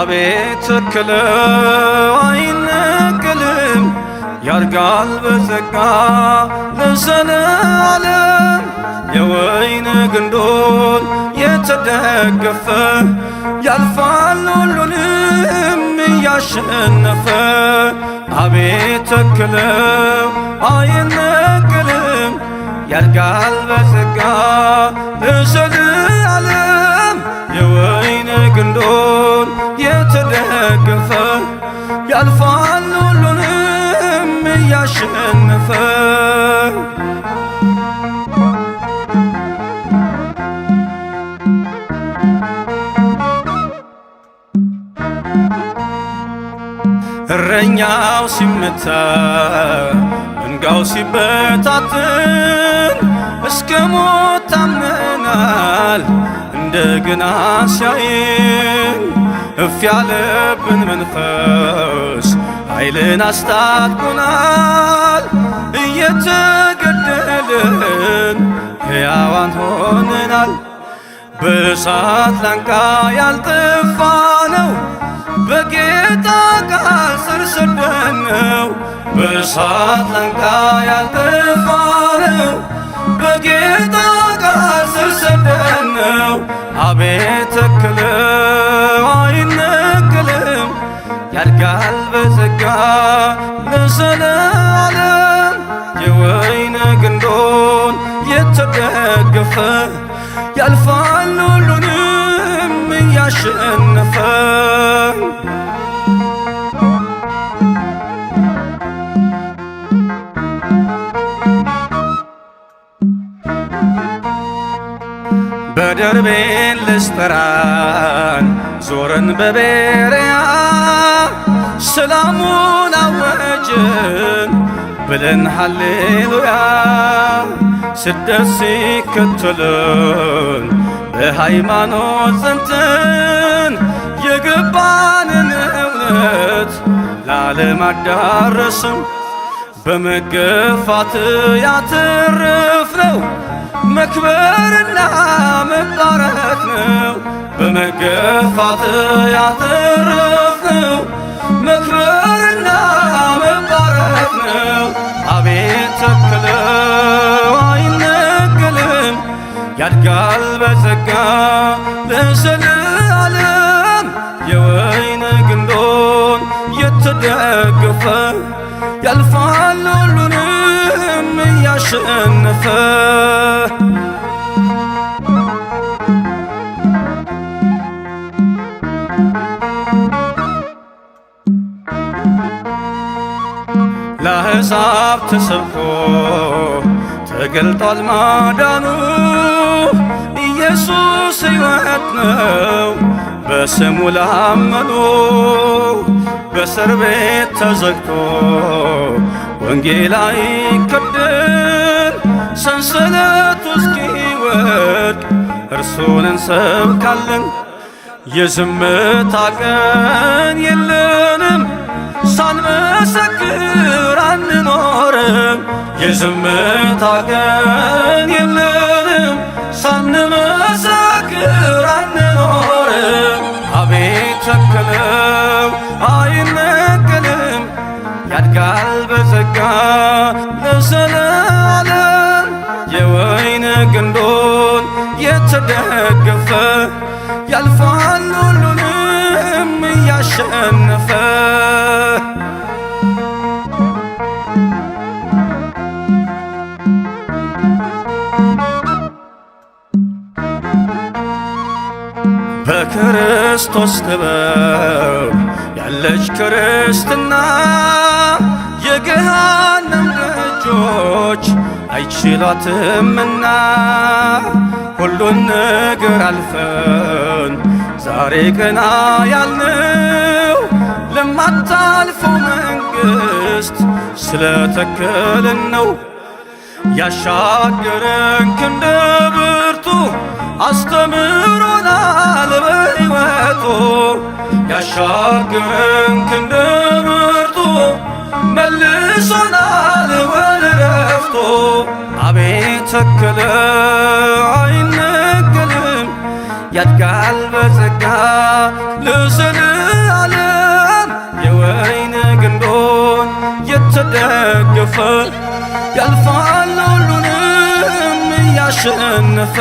አቤት ተክለው አይነቅልም ያድጋል በጸጋ ለዘለዓለም። የወይን ግንዱን የተደገፈ ያልፋል ሁሉንም እያሸነፈ። አቤት ተክለው አይነቅልም ያድጋል በጸጋ ለዘለዓለም። የወይን ግንዱን የተደገፈ ያልፋል ሁሉንም እያሸነፈ። እረኛው ሲመታ መንጋው ሲበታትን እስከ ሞት ታምነናል እንደገና ሲያይን እፍ ያለብን መንፈስ ኃይልን አስታጥቆናል። እየተገደልን ሕያዋን ሆነናል። በእሳት ላንቃ ያልጠፋ ነው በጌታ ቃል ስር ሰደን ነው። በእሳት ላንቃ ያልጠፋ ነው በጌታ ቃል ስር ሰደን ነው። አቤት ተክለው አይነቅልም ያድጋል በጸጋ ለዘለዓለም። የወይን ግንዱን የተደገፈ ያልፋል ሁሉንም እያሸነፈ። በደርቤን ልስጥራን ዞረን በቤርያ ሰላሙን አወጅን ብለን ሃሌሉያ። ስደት ሲከተለን በሃይማኖት ጸንተን የገባንን እውነት ለዓለም አዳረስም። በመገፋት ያተረፍነው መክበርና መባረክ ነው። በመገፋት ያተረፍነው መክበርና መባረክ ነው። አቤት ተክለው አይነቀልም ያድጋል በጸጋ ለዘለዓለም። የወይን ግንዱን የተደገፈ ያልፋል ሁሉንም እያሸነፈ። ለአሕዛብ ተሰብኮ ተገልጧል ማዳኑ። ኢየሱስ ሕይወት ነው በስሙ ላመኑ። በእስር ቤት ተዘግቶ ወንጌል አይከደን ሰንሰለቱ እስኪወድቅ እርሱን እንሰብካለን። የዝምታ ቀን የለንም ሳንመሰክር አንኖርም። የዝምታ ቀን የለንም ሳንመሰክር አንኖርም። አቤት ተክለው አይነቀልም ያድጋል በጸጋ ለዘለዓለም። የወይን ግንዱን የተደገፈ ያልፋል ሁሉንም እያሸነፈ። በክርስቶስ ጥበብ ያለች ክርስትና የገሃነም ደጆች አይችሏትምና። ሁሉን ነገር አልፈን ዛሬ ቀና ያልነው ለማታልፈው መንግሥት ስለተከልን ነው። ያሻገረን ክንደ ብርቱ አስተምሮናል በሕይወቱ። ያሻገረን ክንደ ብርቱ መልሶናል ወደ ረፍቱ። አቤት ተክለው አይነቀልም ያድጋል በጸጋ ለዘለዓለም። ተደገፈ ያልፋል ሁሉንም እያሸነፈ።